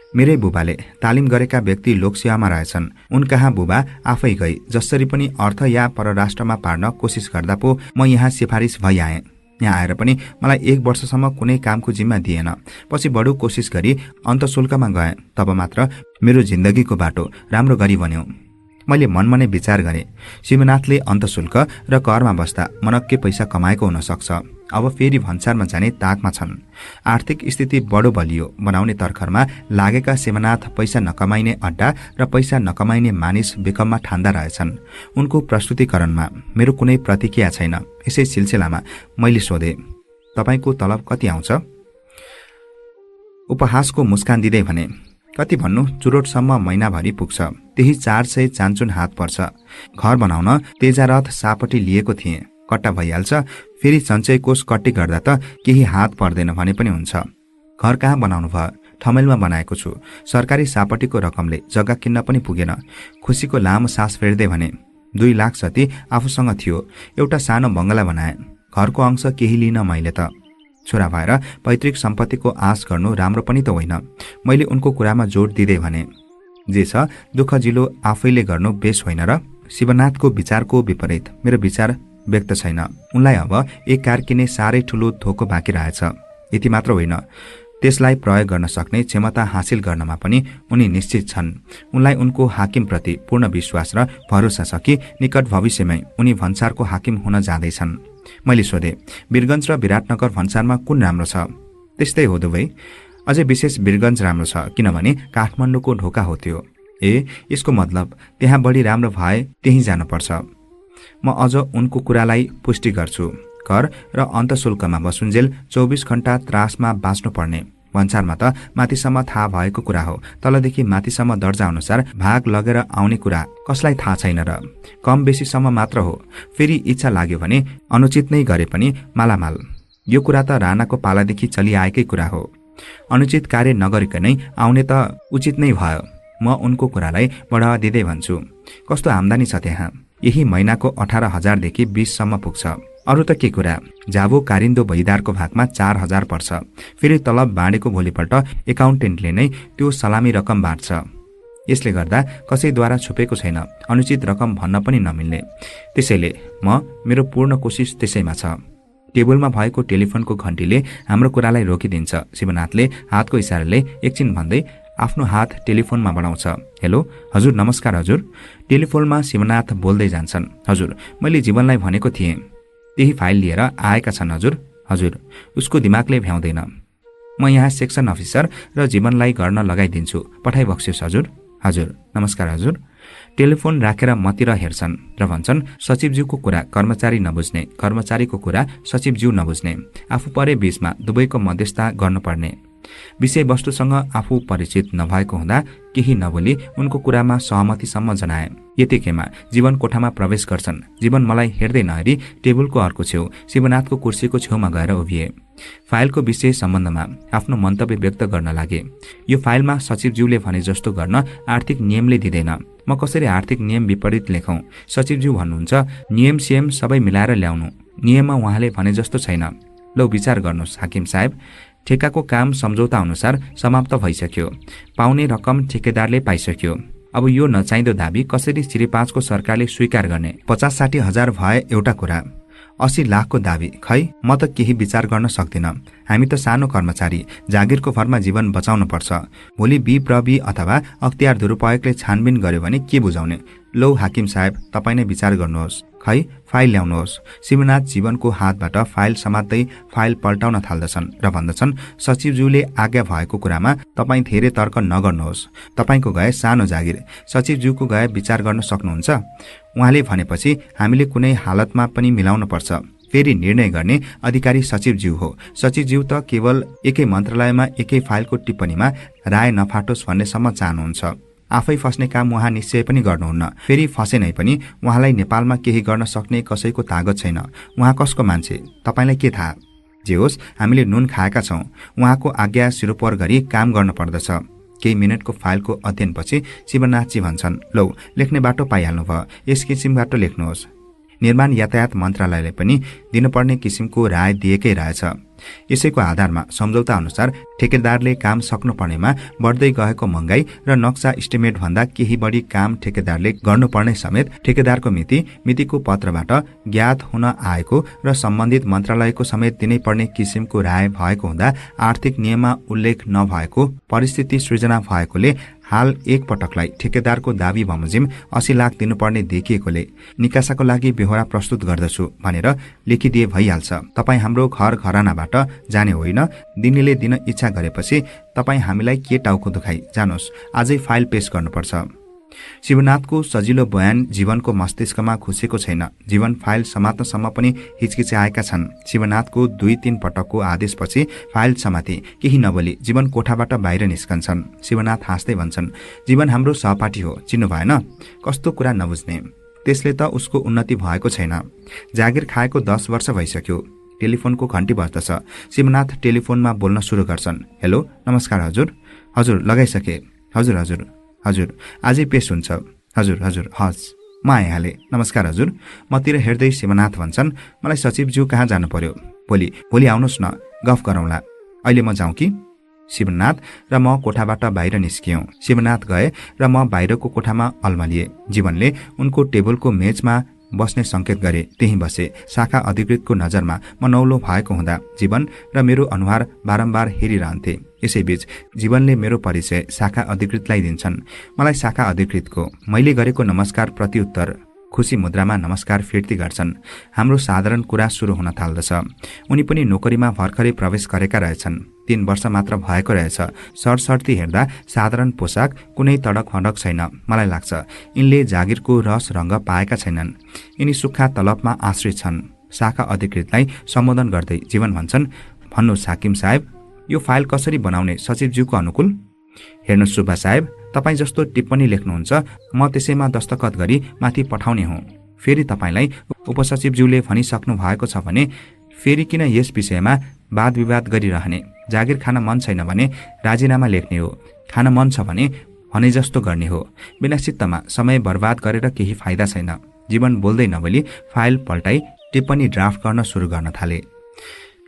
मेरै बुबाले तालिम गरेका व्यक्ति लोकसेवामा रहेछन्। उनकहाँ बुबा आफै गई जसरी पनि अर्थ या परराष्ट्रमा पार्न कोसिस गर्दा पो म यहाँ सिफारिस भइआएँ। यहाँ आएर पनि मलाई 1 वर्षसम्म कुनै कामको जिम्मा दिएन। पछि बडो कोसिस गरी अन्तशुल्कमा गएँ। तब मात्र मेरो जिन्दगीको बाटो राम्रो गरी बन्यो। मैले मनमा नै विचार गरेँ, शिवनाथले अन्तशुल्क र करमा बस्दा मनक्कै पैसा कमाएको हुन सक्छ। अब फेरि भन्सारमा जाने ताकमा छन्। आर्थिक स्थिति बडो बलियो बनाउने तर्खरमा लागेका शिवनाथ पैसा नकमाइने अड्डा र पैसा नकमाइने मानिस बेकममा ठान्दा रहेछन्। उनको प्रस्तुतिकरणमा मेरो कुनै प्रतिक्रिया छैन। यसै सिलसिलामा मैले सोधेँ, तपाईँको तलब कति आउँछ? उपहासको मुस्कान दिँदै भने, कति भन्नु, चुरोटसम्म महिनाभरि पुग्छ। त्यही 400 चान्चुन हात पर्छ। घर बनाउन तेजारथ सापटी लिएको थिएँ। कट्टा भइहाल्छ। फेरि सञ्चय कोष कट्टी गर्दा त केही हात पर्दैन भने पनि हुन्छ। घर कहाँ बनाउनु भयो? ठमेलमा बनाएको छु। सरकारी सापटीको रकमले जग्गा किन्न पनि पुगेन। खुसीको लामो सास फेर्दै भने, 2 लाख जति आफूसँग थियो। एउटा सानो बङ्गला बनाए। घरको अंश केही लिन मैले त। छोरा भएर पैतृक सम्पत्तिको आश गर्नु राम्रो पनि त होइन। मैले उनको कुरामा जोड दिँदै भने, जे छ दुःख जिलो आफैले गर्नु बेस होइन र? शिवनाथको विचारको विपरीत मेरो विचार व्यक्त छैन। उनलाई अब एक कार किन्ने साह्रै ठुलो धोको बाँकी रहेछ। यति मात्र होइन, त्यसलाई प्रयोग गर्न सक्ने क्षमता हासिल गर्नमा पनि उनी निश्चित छन्। उनलाई उनको हाकिमप्रति पूर्ण विश्वास र भरोसा छ कि निकट भविष्यमै उनी भन्सारको हाकिम हुन जाँदैछन्। मैले सोधेँ, वीरगञ्ज र विराटनगर भन्सारमा कुन राम्रो छ? त्यस्तै हो दुवै। अझै विशेष वीरगञ्ज राम्रो छ, किनभने काठमाडौँको ढोका हो त्यो। ए, यसको मतलब त्यहाँ बढी राम्रो भए त्यहीँ जानुपर्छ। म अझ उनको कुरालाई पुष्टि गर्छु। कर र अन्तशुल्कमा वसुन्जेल 24 घण्टा त्रासमा बाँच्नुपर्ने। भन्सारमा त माथिसम्म थाहा भएको कुरा हो, तलदेखि माथिसम्म दर्जा अनुसार भाग लगेर आउने कुरा कसलाई थाहा छैन र? कम बेसीसम्म मात्र हो। फेरि इच्छा लाग्यो भने अनुचित नै गरे पनि मालामाल। यो कुरा त राणाको पालादेखि चलिआएकै कुरा हो। अनुचित कार्य नगरिकनै आउने त उचित नै भयो। म उनको कुरालाई बढावा दिँदै भन्छु, कस्तो आम्दानी छ त्यहाँ? यही महिनाको 18,000 देखि 20 सम्म पुग्छ। अरू त के कुरा, जाबो कारिन्दो भैदारको भागमा 4,000 पर्छ। फेरि तलब बाँडेको भोलिपल्ट एकाउन्टेन्टले नै त्यो सलामी रकम बाँड्छ। यसले गर्दा कसैद्वारा छुपेको छैन, अनुचित रकम भन्न पनि नमिल्ने। त्यसैले मेरो पूर्ण कोसिस त्यसैमा छ। टेबलमा भएको टेलिफोनको घण्टीले हाम्रो कुरालाई रोकिदिन्छ। शिवनाथले हातको इसाराले एकछिन भन्दै आफ्नो हात टेलिफोनमा बढाउँछ। हेलो, हजुर, नमस्कार हजुर। टेलिफोनमा शिवनाथ बोल्दै जान्छन्। हजुर, मैले जीवनलाई भनेको थिएँ, त्यही फाइल लिएर आएका छन् हजुर। हजुर, उसको दिमागले भ्याउँदैन। म यहाँ सेक्सन अफिसर र जीवनलाई गर्न लगाइदिन्छु, पठाइबक्सियोस् हजुर। हजुर, नमस्कार हजुर। टेलिफोन राखेर मतिर हेर्छन् र भन्छन्, सचिवज्यूको कुरा कर्मचारी नबुझ्ने, कर्मचारीको कुरा सचिवज्यू नबुझ्ने, आफू परे बीचमा दुवैको मध्यस्थता गर्नुपर्ने। विषयवस्तुसँग आफू परिचित नभएको हुँदा केही नबोली उनको कुरामा सहमतिसम्म जनाए। यतिकैमा जीवन कोठामा प्रवेश गर्छन्। जीवन मलाई हेर्दै नहेरी टेबलको अर्को छेउ शिवनाथको कुर्सीको छेउमा गएर उभिए। फाइलको विषय सम्बन्धमा आफ्नो मन्तव्य व्यक्त गर्न लागे। यो फाइलमा सचिवज्यूले भने जस्तो गर्न आर्थिक नियमले दिँदैन। म कसरी आर्थिक नियम विपरीत लेखौं? सचिवज्यू भन्नुहुन्छ, नियम सियम सबै मिलाएर ल्याउनु। नियममा उहाँले भने जस्तो छैन। लौ विचार गर्नुहोस् हाकिम साहेब, ठेकाको काम सम्झौता अनुसार समाप्त भइसक्यो। पाउने रकम ठेकेदारले पाइसक्यो। अब यो नचाहिँदो दाबी कसरी श्री 5 को सरकारले स्वीकार गर्ने? 50-60 हजार भए एउटा कुरा, 80 लाखको दाबी, खै म त केही विचार गर्न सक्दिन। हामी त सानो कर्मचारी, जागिरको भरमा जीवन बचाउनु पर्छ। भोलि विप्रवि अथवा अख्तियार दुरुपयोगले छानबिन गर्यो भने के बुझाउने? लौ हाकिम साहेब, तपाईँ नै विचार गर्नुहोस्। खै फाइल ल्याउनुहोस्। शिवनाथ जीवनको हातबाट फाइल समात्दै फाइल पल्टाउन थाल्दछन् र भन्दछन्, सचिवज्यूले आज्ञा भएको कुरामा तपाईँ धेरै तर्क नगर्नुहोस्। तपाईँको गए सानो जागिर, सचिवज्यूको गए विचार गर्न सक्नुहुन्छ? उहाँले भनेपछि हामीले कुनै हालतमा पनि मिलाउन पर्छ। फेरि निर्णय गर्ने अधिकारी सचिवज्यू हो। सचिवज्यू त केवल एकै मन्त्रालयमा एकै फाइलको टिप्पणीमा राय नफाटोस् भन्नेसम्म चाहनुहुन्छ। आफै फस्ने काम उहाँ निश्चय पनि गर्नुहुन्न। फेरि फसे नै पनि उहाँलाई नेपालमा केही गर्न सक्ने कसैको तागत छैन। उहाँ कसको मान्छे तपाईलाई के थाहा? जे होस्, हामीले नुन खाएका छौं। उहाँको आज्ञा सिरोपर गरी काम गर्न पर्दछ। केही मिनटको फाइलको अध्ययनपछि शिवनाथजी भन्छन्, लौ लेख्ने बाटो पाइहाल्नुभयो, यस किसिमबाट लेख्नुहोस्। निर्माण यातायात मन्त्रालयले पनि दिनुपर्ने किसिमको राय दिएकै रहेछ। यसैको आधारमा सम्झौता अनुसार ठेकेदारले काम सक्नुपर्नेमा बढ्दै गएको महँगाई र नक्सा इस्टिमेट भन्दा केही बढी काम ठेकेदारले गर्नुपर्ने समेत ठेकेदारको मितिको पत्रबाट ज्ञात हुन आएको र सम्बन्धित मन्त्रालयको समेत दिनै पर्ने किसिमको राय भएको हुँदा आर्थिक नियममा उल्लेख नभएको परिस्थिति सृजना भएकोले हाल एक पटकलाई ठेकेदारको दाबी बमोजिम 80 लाख दिनुपर्ने देखिएकोले निकासाको लागि बेहोरा प्रस्तुत गर्दछु भनेर लेखिदिए भइहाल्छ। तपाईँ हाम्रो घर घरानाबाट जाने होइन, दिनेले दिन इच्छा गरेपछि तपाईँ हामीलाई के टाउको दुखाई जानुहोस्, आजै फाइल पेश गर्नुपर्छ। शिवनाथको सजिलो बयान जीवनको मस्तिष्कमा घुसेको छैन। जीवन फाइल समात्नसम्म पनि हिचकिचाएका छन्। शिवनाथको 2-3 पटकको आदेशपछि फाइल समाते। केही नबोली जीवन कोठाबाट बाहिर निस्कन्छन्। शिवनाथ हाँस्दै भन्छन्, जीवन हाम्रो सहपाठी हो, चिन्नु भएन? कस्तो कुरा नबुझ्ने, त्यसले त उसको उन्नति भएको छैन। जागिर खाएको 10 वर्ष भइसक्यो। टेलिफोनको घण्टी बज्दछ। शिवनाथ टेलिफोनमा बोल्न सुरु गर्छन्। हेलो, नमस्कार हजुर। हजुर, लगाइसके। हजुर हजुर हजुर, आजै पेश हुन्छ। हजुर हजुर, हस्, म आइहालेँ। नमस्कार हजुर। मतिर हेर्दै शिवनाथ भन्छन्, मलाई सचिवज्यू कहाँ जानु पर्यो? भोलि आउनुहोस् न, गफ गरौँला। अहिले म जाउँ कि? शिवनाथ र म कोठाबाट बाहिर निस्कियौं। शिवनाथ गए र म बाहिरको कोठामा अल्मलिए। जीवनले उनको टेबलको मेजमा बस्ने संकेत गरे। त्यही बसे। शाखा अधिकृतको नजरमा म नौलो भएको हुँदा जीवन र मेरो अनुहार बारम्बार हेरिरहन्थे। यसैबीच जीवनले मेरो परिचय शाखा अधिकृतलाई दिन्छन्। मलाई शाखा अधिकृतको मैले गरेको नमस्कार प्रत्युत्तर खुशी मुद्रामा नमस्कार फिर्ती गर्छन्। हाम्रो साधारण कुरा सुरु हुन थाल्दछ। उनी पनि नोकरीमा भर्खरै प्रवेश गरेका रहेछन्। 3 वर्ष मात्र भएको रहेछ। सरसर्ती हेर्दा साधारण पोसाक, कुनै तडक फडक छैन। मलाई लाग्छ यिनले जागिरको रस रङ्ग पाएका छैनन्। यिनी सुक्खा तलबमा आश्रित छन्। शाखा अधिकृतलाई सम्बोधन गर्दै जीवन भन्छन्, भन्नुहोस् हाकिम साहेब, यो फाइल कसरी बनाउने सचिवज्यूको अनुकूल? हेर्नुहोस् सुब्बा साहेब, तपाईँ जस्तो टिप्पणी लेख्नुहुन्छ, म त्यसैमा दस्तखत गरी माथि पठाउने हुँ। फेरि तपाईँलाई उपसचिवज्यूले भनिसक्नु भएको छ भने फेरि किन यस विषयमा वाद विवाद गरिरहने? जागिर खान मन छैन भने राजीनामा लेख्ने हो, खान मन छ भने भने जस्तो गर्ने हो। बिना चित्तमा समय बर्बाद गरेर केही फाइदा छैन। जीवन बोल्दै नबोली फाइल पल्टाई टिप्पणी ड्राफ्ट गर्न सुरु गर्न थाले।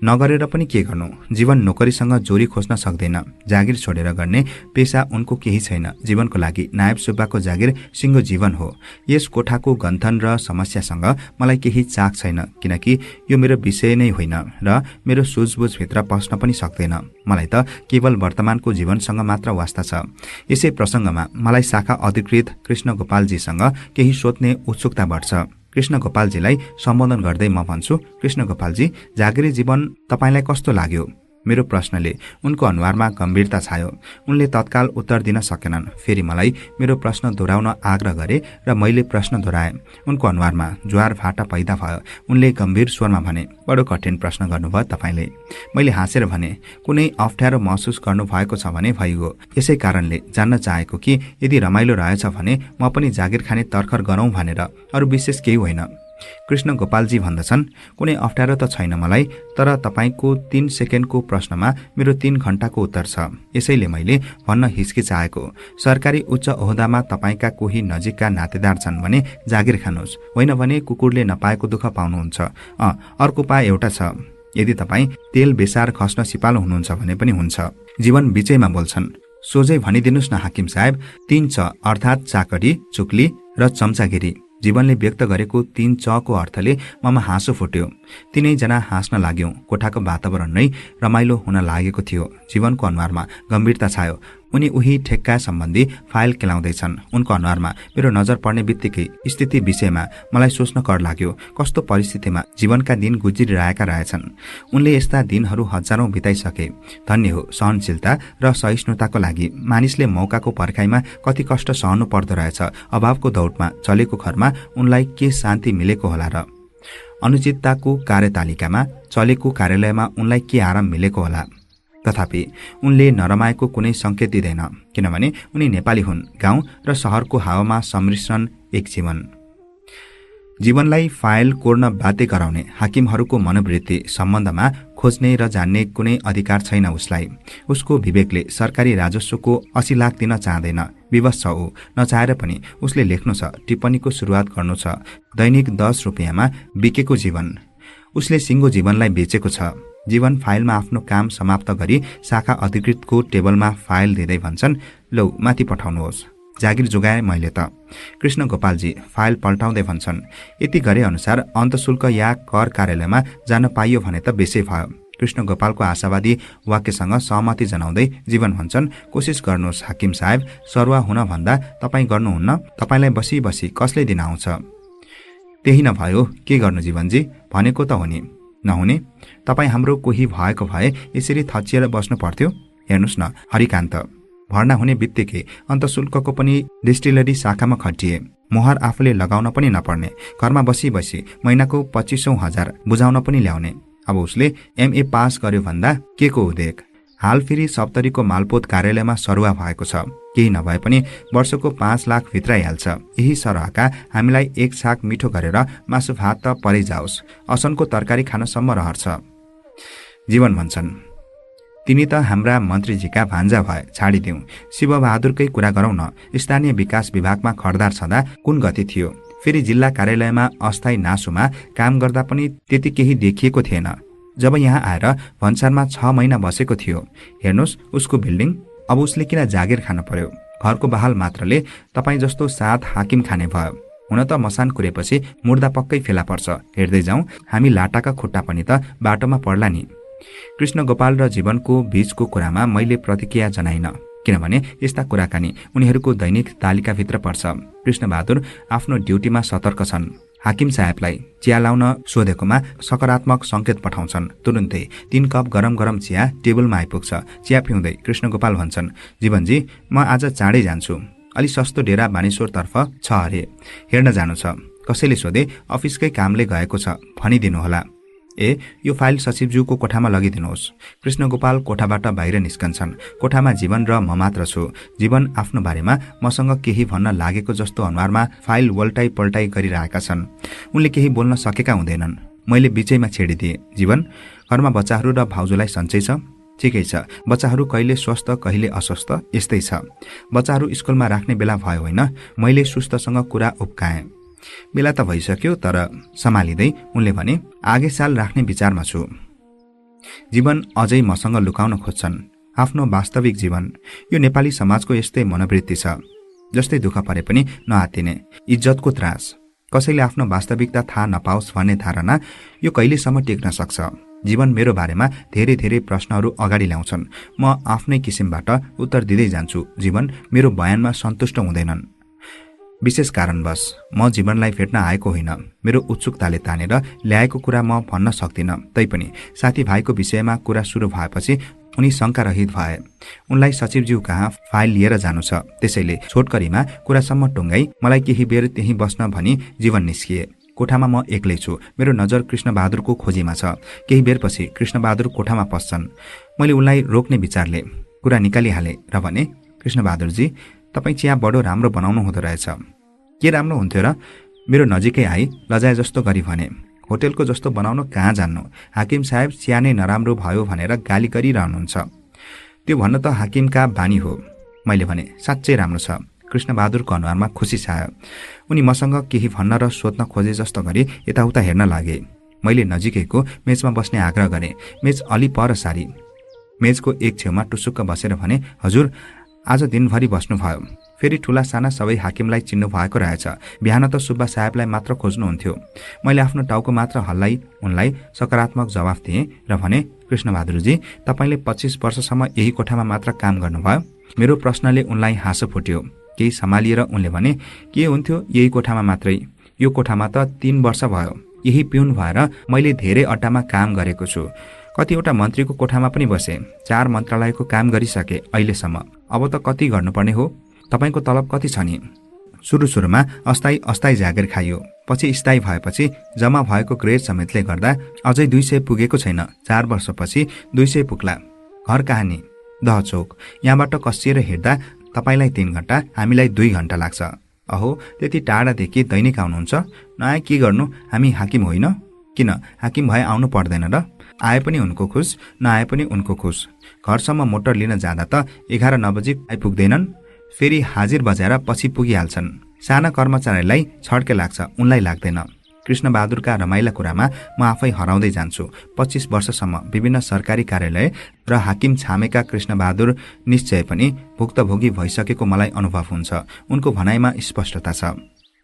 नगरेर पनि के गर्नु? जीवन नोकरीसँग जोरी खोज्न सक्दैन। जागिर छोडेर गर्ने पेसा उनको केही छैन। जीवनको लागि नायब सुब्बाको जागिर सिङ्गो जीवन हो। यस कोठाको गन्थन र समस्यासँग मलाई केही चाख छैन, किनकि यो मेरो विषय नै होइन र मेरो सुझबुझभित्र पस्न पनि सक्दैन। मलाई त केवल वर्तमानको जीवनसँग मात्र वास्ता छ। यसै प्रसङ्गमा मलाई शाखा अधिकृत कृष्ण गोपालजीसँग केही सोध्ने उत्सुकता बढ्छ। कृष्ण गोपालजीलाई सम्बोधन गर्दै म भन्छु, कृष्ण गोपालजी, जागिरी जीवन तपाईलाई कस्तो लाग्यो? मेरो प्रश्नले उनको अनुहारमा गम्भीरता छायो। उनले तत्काल उत्तर दिन सकेनन्। फेरि मलाई मेरो प्रश्न दोहोऱ्याउन आग्रह गरे र मैले प्रश्न दोहोऱ्याएँ। उनको अनुहारमा ज्वार भाटा पैदा भयो। उनले गम्भीर स्वरमा भने, बडो कठिन प्रश्न गर्नुभयो तपाईले। मैले हाँसेर भने, कुनै अप्ठ्यारो महसुस गर्नुभएको छ भने भइगयो। यसै कारणले जान्न चाहेको कि यदि रमाइलो रहेछ भने म पनि जागिर खाने तर्खर गरौँ भनेर, अरू विशेष केही होइन। कृष्ण गोपालजी भन्दछन्, कुनै अप्ठ्यारो त छैन मलाई, तर तपाईको 3 सेकेन्डको प्रश्नमा मेरो 3 घण्टाको उत्तर छ। यसैले मैले भन्न हिचकिचाएको, सरकारी उच्च ओहदामा तपाईका कोही नजिकका नातेदार छन् भने जागिर खानुहोस्, होइन भने कुकुरले नपाएको दुःख पाउनुहुन्छ। अर्को उपाय एउटा छ, यदि तपाईँ तेल बेसार खस्न सिपालु हुनुहुन्छ भने पनि हुन्छ। जीवन बिचैमा बोल्छन्, सोझै भनिदिनुहोस् न हाकिम साहेब, 3 च अर्थात् चाकडी, चुक्ली र चम्चागिरी। जीवनले व्यक्त गरेको 3 चको अर्थले ममा हाँसो फुट्यो। तीनैजना हाँस्न लाग्यौं। कोठाको वातावरण नै रमाइलो हुन लागेको थियो। जीवनको अनुहारमा गम्भीरता छायो। उनी उही ठेक्का सम्बन्धी फाइल केलाउँदैछन्। उनको अनुहारमा मेरो नजर पर्ने बित्तिकै स्थिति विषयमा मलाई सोच्न कर लाग्यो। कस्तो परिस्थितिमा जीवनका दिन गुज्रिरहेका रहेछन्। उनले यस्ता दिनहरू हजारौं बिताइसके। धन्य हो सहनशीलता र सहिष्णुताको लागि। मानिसले मौकाको पर्खाइमा कति कष्ट सहनु पर्दो रहेछ। अभावको दौडमा चलेको घरमा उनलाई के शान्ति मिलेको होला र? अनुचितताको कार्यतालिकामा चलेको कार्यालयमा उनलाई के आराम मिलेको होला? तथापि उनले नरमाएको कुनै संकेत दिँदैन, किनभने उनी नेपाली हुन्। गाउँ र शहरको हावामा सम्मिश्रण एक जीवन। जीवनलाई फाइल कोर्न बाध्य गराउने हाकिमहरूको मनोवृत्ति सम्बन्धमा खोज्ने र जान्ने कुनै अधिकार छैन उसलाई। उसको विवेकले सरकारी राजस्वको 80 लाख दिन चाहँदैन। विवश छ ऊ। नचाहेर पनि उसले लेख्नु छ, टिप्पणीको सुरुवात गर्नु छ। दैनिक 10 रुपियाँमा बिकेको जीवन। उसले सिङ्गो जीवनलाई बेचेको छ। जीवन फाइलमा आफ्नो काम समाप्त गरी शाखा अधिकृतको टेबलमा फाइल दिँदै भन्छन्, लौ माथि पठाउनुहोस्। जागिर जोगाए मैले त। कृष्ण गोपालजी फाइल पल्टाउँदै भन्छन्, यति गरे अनुसार अन्तशुल्क या कर कार्यालयमा जान पाइयो भने त बेसै भयो। कृष्ण गोपालको आशावादी वाक्यसँग सहमति जनाउँदै जीवन भन्छन्, कोसिस गर्नुहोस् हाकिम साहेब, सरुवा हुन भन्दा तपाईँ गर्नुहुन्न। तपाईँलाई बसी बसी कसले दिन आउँछ? त्यही नभयो के गर्नु जीवनजी? भनेको त हो नि। नहुने? तपाईँ हाम्रो कोही भएको भए यसरी थचिएर बस्नु पर्थ्यो? हेर्नुहोस् न हरिकान्त, भर्ना हुने बित्तिकै अन्तशुल्कको पनि डिस्टिलरी शाखामा खटिए। मोहर आफूले लगाउन पनि नपर्ने। घरमा बसी बसी महिनाको 25,000 बुझाउन पनि ल्याउने। अब उसले MA पास गर्यो भन्दा के को उदेक? हाल फेरि सप्तरीको मालपोत कार्यालयमा सरुवा भएको छ। केही नभए पनि वर्षको 5 लाख भित्राइहाल्छ। यही सरहका हामीलाई 1 छाक मिठो गरेर मासु भात त परै जाओस्, असनको तरकारी खानसम्म रहर छ। जीवन भन्छन्, तिनी त हाम्रा मन्त्रीजीका भान्जा भए, छाडिदिउँ। शिवबहादुरकै कुरा गरौँ न। स्थानीय विकास विभागमा खर्दार छँदा कुन गति थियो? फेरि जिल्ला कार्यालयमा अस्थायी नासुमा काम गर्दा पनि त्यति केही देखिएको थिएन। जब यहाँ आएर भन्सारमा 6 महिना बसेको थियो। हेर्नुहोस् उसको बिल्डिङ। अब उसले किन जागिर खान पर्यो? घरको बहाल मात्रले तपाईँ जस्तो 7 हाकिम खाने भयो। हुन त मसान कुरेपछि मुर्दा पक्कै फेला पर्छ। हेर्दै जाउँ, हामी लाटाका खुट्टा पनि त बाटोमा पर्ला नि। कृष्ण गोपाल र जीवनको बीचको कुरामा मैले प्रतिक्रिया जनाइन, किनभने यस्ता कुराकानी उनीहरूको दैनिक तालिकाभित्र पर्छ। कृष्णबहादुर आफ्नो ड्युटीमा सतर्क छन्। हाकिम साहेबलाई चिया लाउन सोधेकोमा सकारात्मक संकेत पठाउँछन्। तुरुन्तै 3 कप गरम गरम चिया टेबलमा आइपुग्छ। चिया पिउँदै कृष्णगोपाल भन्छन्, जीवनजी म आज चाँडै जान्छु, अलि सस्तो डेरा बानेश्वरतर्फ छ अरे, हेर्न जानु छ। कसैले सोधे, अफिसकै कामले गएको छ भनिदिनुहोला। यो फाइल सचिवज्यूको कोठामा लगिदिनुहोस्। कृष्णगोपाल कोठाबाट बाहिर निस्कन्छन्। कोठामा जीवन र म मात्र छु। जीवन आफ्नो बारेमा मसँग केही भन्न लागेको जस्तो अनुहारमा फाइल वल्टाइ पल्टाइ गरिरहेका छन्। उनले केही बोल्न सकेका हुँदैनन्। मैले बीचैमा छेडिदिए, जीवन, घरमा बच्चाहरू र भाउजूलाई सन्चै छ? ठिकै छ, बच्चाहरू कहिले स्वस्थ कहिले अस्वस्थ यस्तै छ। बच्चाहरू स्कुलमा राख्ने बेला भयो होइन? मैले सुस्तसँग कुरा उब्काएँ। बेला त भइसक्यो, तर सम्हालिँदै उनले भने, आगे साल राख्ने विचारमा छु। जीवन अझै मसँग लुकाउन खोज्छन् आफ्नो वास्तविक जीवन। यो नेपाली समाजको यस्तै मनोवृत्ति छ, जस्तै दुःख परे पनि नआत्तिने, इज्जतको त्रास, कसैले आफ्नो वास्तविकता थाहा नपाओस् भन्ने धारणा, यो कहिलेसम्म टिक्न सक्छ? जीवन मेरो बारेमा धेरै धेरै प्रश्नहरू अगाडि ल्याउँछन्। म आफ्नै किसिमबाट उत्तर दिँदै जान्छु। जीवन मेरो बयानमा सन्तुष्ट हुँदैनन्। विशेष कारणवश म जीवनलाई भेट्न आएको होइन। मेरो उत्सुकताले तानेर ल्याएको कुरा म भन्न सक्दिनँ। तैपनि साथीभाइको विषयमा कुरा सुरु भएपछि उनी शङ्कारहित भए। उनलाई सचिवज्यू कहाँ फाइल लिएर जानु छ, त्यसैले छोटकरीमा कुरासम्म टुङ्गाई मलाई केही बेर त्यहीँ बस्न भनी जीवन निस्किए। कोठामा म एक्लै छु। मेरो नजर कृष्णबहादुरको खोजीमा छ। केही बेरपछि कृष्णबहादुर कोठामा पस्छन्। मैले उनलाई रोक्ने विचारले कुरा निकालिहालेँ र भने, कृष्णबहादुरजी, तपाईँ चिया बडो राम्रो बनाउनु हुँदो रहेछ। के राम्रो हुन्थ्यो र? मेरो नजिकै आई लजाए जस्तो गरी भने, होटेलको जस्तो बनाउन कहाँ जान्नु, हाकिम साहेब चिया नै नराम्रो भयो भनेर गाली गरिरहनुहुन्छ। त्यो भन्न त हाकिमका बानी हो। मैले भने, साँच्चै राम्रो छ। कृष्णबहादुरको अनुहारमा खुसी छायो। उनी मसँग केही भन्न र सोध्न खोजे जस्तो गरी यताउता हेर्न लागे। मैले नजिकैको मेजमा बस्ने आग्रह गरेँ। मेज अलि पर सारी। मेजको एक छेउमा टुसुक्क बसेर भने, हजुर, आज दिनभरि बस्नुभयो। फेरि ठुला साना सबै हाकिमलाई चिन्नु भएको रहेछ। बिहान त सुब्बा साहेबलाई मात्र खोज्नुहुन्थ्यो। मैले आफ्नो टाउको मात्र हल्लाई उनलाई सकारात्मक जवाफ दिएँ र भने, कृष्णबहादुरजी, तपाईँले 25 वर्षसम्म यही कोठामा मात्र काम गर्नुभयो? मेरो प्रश्नले उनलाई हाँसो फुट्यो। केही सम्हालिएर उनले भने, के हुन्थ्यो यही कोठामा मात्रै? यो कोठामा त 3 वर्ष भयो। यही पिउन भएर मैले धेरै अड्डामा काम गरेको छु। कतिवटा मन्त्रीको कोठामा पनि बसे। 4 मन्त्रालयको काम गरिसके अहिलेसम्म। अब त कति गर्नुपर्ने हो? तपाईँको तलब कति छ नि? सुरुमा अस्थायी जागिर खाइयो, पछि स्थायी भएपछि जम्मा भएको ग्रेड समेतले गर्दा अझै 200 पुगेको छैन। 4 वर्षपछि 200 पुग्ला। घर कहाँ नि? दहचौक। यहाँबाट कसिएर हिँड्दा तपाईँलाई 3 घण्टा, हामीलाई 2 घण्टा लाग्छ। अहो, त्यति टाढादेखि दैनिक आउनुहुन्छ? नआए के गर्नु? हामी हाकिम होइन? किन हाकिम भए आउनु पर्दैन र? आए पनि उनको खुस, नआए पनि उनको खुस। घरसम्म मोटर लिन जाँदा त 11-9 बजी आइपुग्दैनन्। फेरि हाजिर बजाएर पछि पुगिहाल्छन्। साना कर्मचारीलाई छड्के लाग्छ, उनलाई लाग्दैन। कृष्णबहादुरका रमाइला कुरामा म आफै हराउँदै जान्छु। 25 वर्षसम्म विभिन्न सरकारी कार्यालय र हाकिम छामेका कृष्णबहादुर निश्चय पनि भुक्तभोगी भइसकेको मलाई अनुभव हुन्छ। उनको भनाइमा स्पष्टता छ।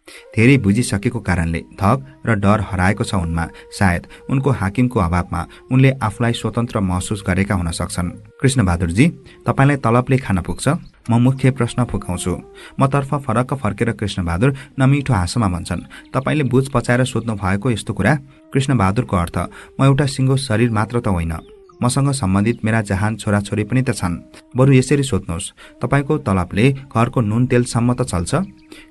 धेरै बुझिसकेको कारणले धक र डर हराएको छ उनमा। सायद उनको हाकिमको अभावमा उनले आफूलाई स्वतन्त्र महसुस गरेका हुन सक्छन्। कृष्णबहादुरजी, तपाईँलाई तलबले खान पुग्छ? म मुख्य प्रश्न फुकाउँछु। मतर्फ फरक्क फर्केर कृष्णबहादुर नमिठो हाँसोमा भन्छन्, तपाईँले बुझ पचाएर सोध्नु भएको यस्तो कुरा? कृष्णबहादुरको अर्थ, म एउटा सिङ्गो शरीर मात्र त होइन, मसँग सम्बन्धित मेरा जहान छोराछोरी पनि त छन्। बरु यसरी सोध्नुहोस्, तपाईँको तलबले घरको नुन तेलसम्म त चल्छ?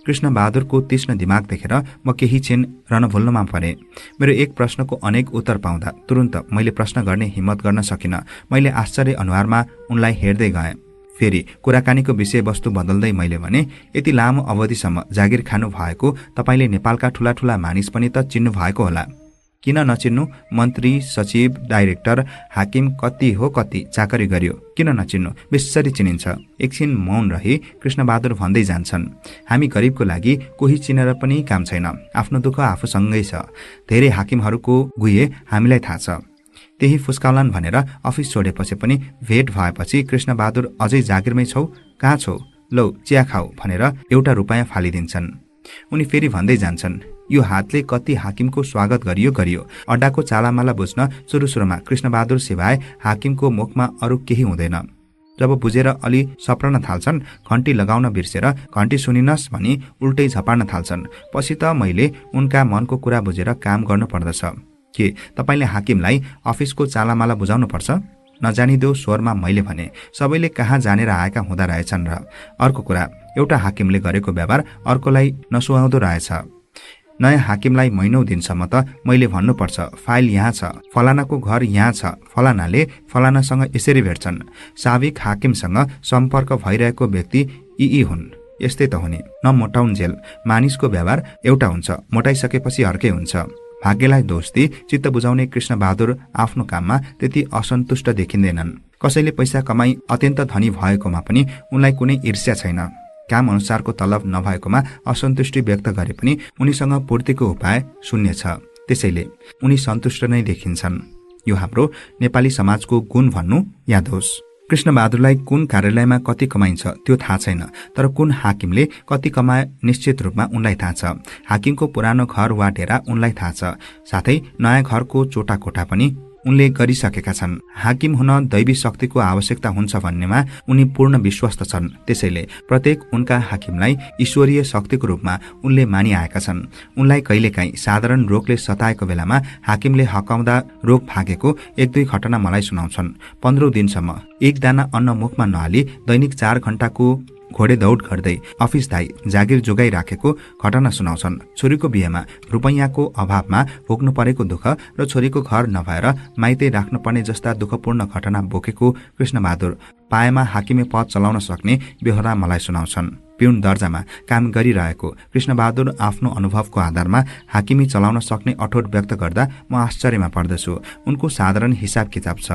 कृष्णबहादुरको तीक्ष्ण दिमाग देखेर म केही क्षण रणभुल्नमा परे। मेरो एक प्रश्नको अनेक उत्तर पाउँदा तुरुन्त मैले प्रश्न गर्ने हिम्मत गर्न सकिनँ। मैले आश्चर्य अनुहारमा उनलाई हेर्दै गएँ। फेरि कुराकानीको विषयवस्तु बदल्दै मैले भने, यति लामो अवधिसम्म जागिर खानु भएको तपाईँले नेपालका ठुला ठुला मानिस पनि त चिन्नु भएको होला। किन नचिन्नु? मन्त्री, सचिव, डाइरेक्टर, हाकिम कति हो कति चाकरी गर्यो, किन नचिन्नु? बेसरी चिनिन्छ। एकछिन मौन रही कृष्णबहादुर भन्दै जान्छन्, हामी गरिबको लागि कोही चिनेर पनि काम छैन। आफ्नो दुःख आफूसँगै छ। धेरै हाकिमहरूको गुहे हामीलाई थाहा छ। त्यही फुस्काउलान् भनेर अफिस छोडेपछि पनि भेट भएपछि कृष्णबहादुर अझै जागिरमै छौ? कहाँ छौ? लौ चिया खाऊ भनेर एउटा रुपैयाँ फालिदिन्छन्। उनी फेरि भन्दै जान्छन्, यो हातले कति हाकिमको स्वागत गरियो। अड्डाको चालामाला बुझ्न सुरुमा कृष्णबहादुर सिवाय हाकिमको मुखमा अरू केही हुँदैन। जब बुझेर अलि सप्रन थाल्छन्, घण्टी लगाउन बिर्सेर घण्टी सुनिनस् भनी उल्टै झपार्न थाल्छन्। पछि त मैले उनका मनको कुरा बुझेर काम गर्नु पर्दछ। के तपाईले हाकिमलाई अफिसको चालामाला बुझाउनु पर्छ? नजानिदो स्वरमा मैले भने। सबैले कहाँ जानेर आएका हुँदा रहेछन् र। अर्को कुरा, एउटा हाकिमले गरेको व्यवहार अर्कोलाई नसुहाउँदो रहेछ। नयाँ हाकिमलाई महिनौं दिनसम्म त मैले भन्नुपर्छ, फाइल यहाँ छ, फलानाको घर यहाँ छ, फलानाले फलानासँग यसरी भेट्छन्। साविक हाकिमसँग सम्पर्क भइरहेको व्यक्ति यी हुन्। यस्तै त हुने। नमोटाउन्जेल मानिसको व्यवहार एउटा हुन्छ, मोटाइसकेपछि अर्कै हुन्छ। भाग्यलाई दोष दिई चित्त बुझाउने कृष्णबहादुर आफ्नो काममा त्यति असन्तुष्ट देखिँदैनन्। कसैले पैसा कमाई अत्यन्त धनी भएकोमा पनि उनलाई कुनै ईर्ष्या छैन। काम अनुसारको तलब नभएकोमा असन्तुष्टि व्यक्त गरे पनि उनीसँग पूर्तिको उपाय शून्य छ। त्यसैले उनी सन्तुष्ट नै देखिन्छन्। यो हाम्रो नेपाली समाजको गुण भन्नु या दोष? कृष्णबहादुरलाई कुन कार्यालयमा कति कमाइन्छ त्यो थाहा छैन, तर कुन हाकिमले कति कमाए निश्चित रूपमा उनलाई थाहा छ। हाकिमको पुरानो घर वा डेरा उनलाई थाहा छ, साथै नयाँ घरको चोटाकोठा पनि उनले गरिसकेका छन्। हाकिम हुन दैवी शक्तिको आवश्यकता हुन्छ भन्नेमा उनी पूर्ण विश्वस्त छन्। त्यसैले प्रत्येक उनका हाकिमलाई ईश्वरीय शक्तिको रूपमा उनले मानिआएका छन्। उनलाई कहिलेकाहीँ साधारण रोगले सताएको बेलामा हाकिमले हकाउँदा रोग भागेको 1-2 घटना मलाई सुनाउँछन्। 15 दिनसम्म एक दाना अन्न मुखमा नहाली दैनिक 4 घण्टाको घोडे दौड गर्दै अफिस धाई जागिर जोगाई राखेको घटना सुनाउँछन्। छोरीको बिहेमा रुपैयाँको अभावमा भोग्नु परेको दुःख र छोरीको घर नभएर माइतै राख्नुपर्ने जस्ता दुःखपूर्ण घटना बोकेको कृष्णबहादुर पाएमा हाकिमे पद चलाउन सक्ने बेहोरा मलाई सुनाउँछन्। पिउन दर्जामा काम गरिरहेको कृष्णबहादुर आफ्नो अनुभवको आधारमा हाकिमी चलाउन सक्ने अठोट व्यक्त गर्दा म आश्चर्यमा पर्दछु। उनको साधारण हिसाब किताब छ।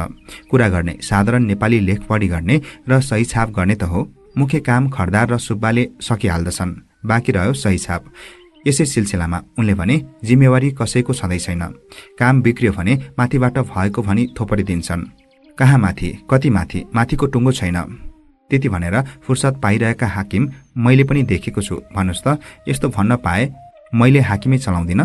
कुरा गर्ने, साधारण नेपाली लेख पढी गर्ने र सही छाप गर्ने त हो। मुख्य काम खर्दार र सुब्बाले सकिहाल्दछन्, बाँकी रह्यो सही छाप। यसै सिलसिलामा उनले भने, जिम्मेवारी कसैको छँदै छैन। काम बिग्रियो भने माथिबाट भएको भनी थोपडिदिन्छन्। कहाँ माथि, कति माथि, माथिको टुङ्गो छैन। त्यति भनेर फुर्सद पाइरहेका हाकिम मैले पनि देखेको छु। भन्नुहोस् त, यस्तो भन्न पाए मैले हाकिमै चलाउँदिन?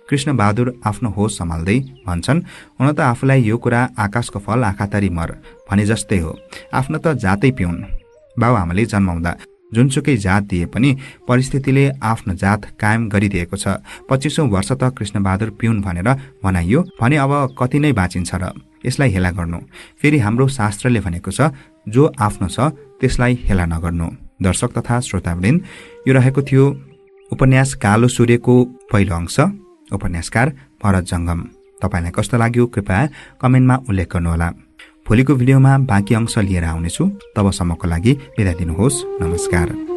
कृष्णबहादुर आफ्नो होस सम्हाल्दै भन्छन्, हुन त आफूलाई यो कुरा आकाशको फल आँखातारी मर भने जस्तै हो। आफ्नो त जातै पिउन्। बाबुआमाले जन्माउँदा जुनसुकै जात दिए पनि परिस्थितिले आफ्नो जात कायम गरिदिएको छ। 25औं वर्ष त कृष्णबहादुर पिउन भनेर भनाइयो भने अब कति नै बाँचिन्छ र? यसलाई हेला गर्नु। फेरि हाम्रो शास्त्रले भनेको छ, जो आफ्नो छ त्यसलाई हेला नगर्नु। दर्शक तथा श्रोतावृन्द, यो रहेको थियो उपन्यास कालो सूर्यको पहिलो अंश। उपन्यासकार भरत जङ्गम। तपाईलाई कस्तो लाग्यो कृपया कमेन्टमा उल्लेख गर्नुहोला। भोलिको भिडियोमा बाँकी अंश लिएर आउनेछु। तबसम्मको लागि बिदा दिनुहोस्। नमस्कार।